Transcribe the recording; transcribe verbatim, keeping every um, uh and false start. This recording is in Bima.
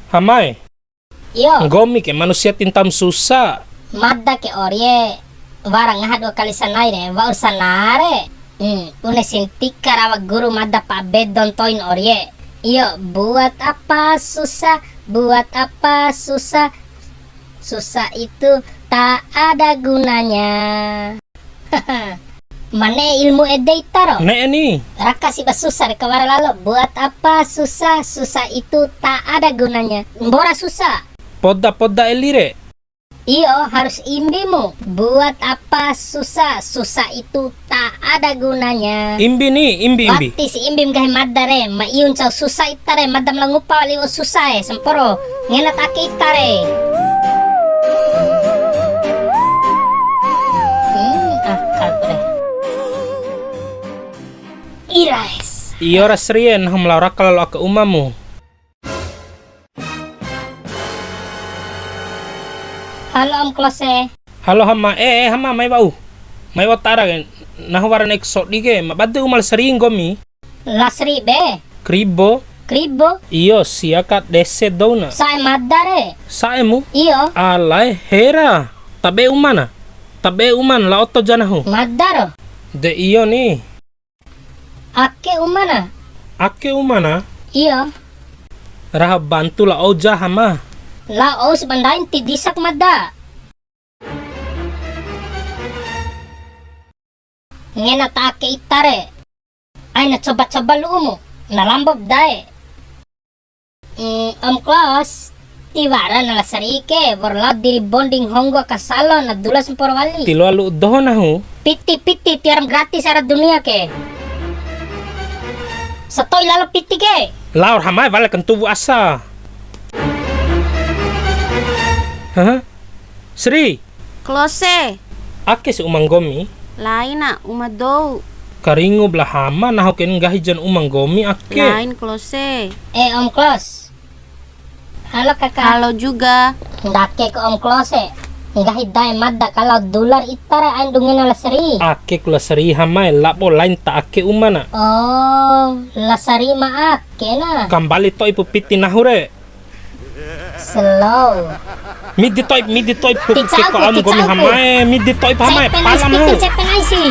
Hamae. Iyo. Nggomi ke manusia tintam susa. Mada ke orie, wara ngaha dua kali sanai re, wa'ur sana re. Hmm, bune sintika rawa guru mada pa bedo ntoin orie. Iyo, buat apa susah, buat apa susah, susah itu tak ada gunanya. Ma ne'e ilmu ede ita ro? Ne'e ni. Raka si ba susah re kawara lalo. Buat apa susah, susah itu tak ada gunanya. Mbora susah. Poda-poda eli re. Iyo, harus imbimu. Buat apa susah, susah itu tak ada gunanya. Imbi ni, imbi, imbi. Wati si imbi nggahi mada re, ma iu ncau susah ita re, mada ma lao ngupa wali wa'u susah e, samporo. Ngena ta ake ita re. Hmm, akal re. Irais. Iyo ra Sri e, nahu ma lao raka lalo aka umamu. Halo Om Klose. Halo Hama, eh, eh, Hama, mai wa'u. Mai wa'u ta ara ke, nahu wara ne'e sodi ke, ma bade uma la Sri nggomi. La Sri be. Kribo. Kribo. Iyo, sia ka dese dou na. Sa'e mada re. Sa'emu? Iyo. Alae hera. Tabe umana. Tabe uman la oto ja nahu. Mada ro. De iyo ni. Ake umana. Ake umana? Iyo. Raho bantu la ou ja Hama. La ou si ba ndain ti disak mada. Ngena ta ake ita re. Aina coba-coba lu'umu. Na lambo ba dae. Hmm, Om Klos, tiwara na la Sri ke, wa'ur lao di rebonding honggo aka salon, na dula samporo wali. Ti loa lu'u doho nahu. Piti, piti, tiwara ma gratis ara dunia ke. Sato'i lalo piti ke. Lao ra Hamae, wale kantuwu asa. Hah? Sri. Klose. Ake si uma nggomi? Laina, uma dou. Karingu ba la Hama, nahu ke nggahi jan uma nggomi ake. Lain, Klose. Eh, Om Klos. Halo, Kakak. Halo juga. Ndake ko Om Klose. Nggahi dae mada ka lao dula ra ita re, ain dungena la Sri. Ake ku la Sri Hamae, labo lain ta ake umana. Oh, la Sri ma ake na. Kambali to'ipu piti nahu re. Slow. Midi to'i, midi to'i, pu-, Ti cauku, piko amu ti gomi cauku. Hamae, midi to'i pa Hamae, Cepen pala ais, mu. Piting cepen aisi.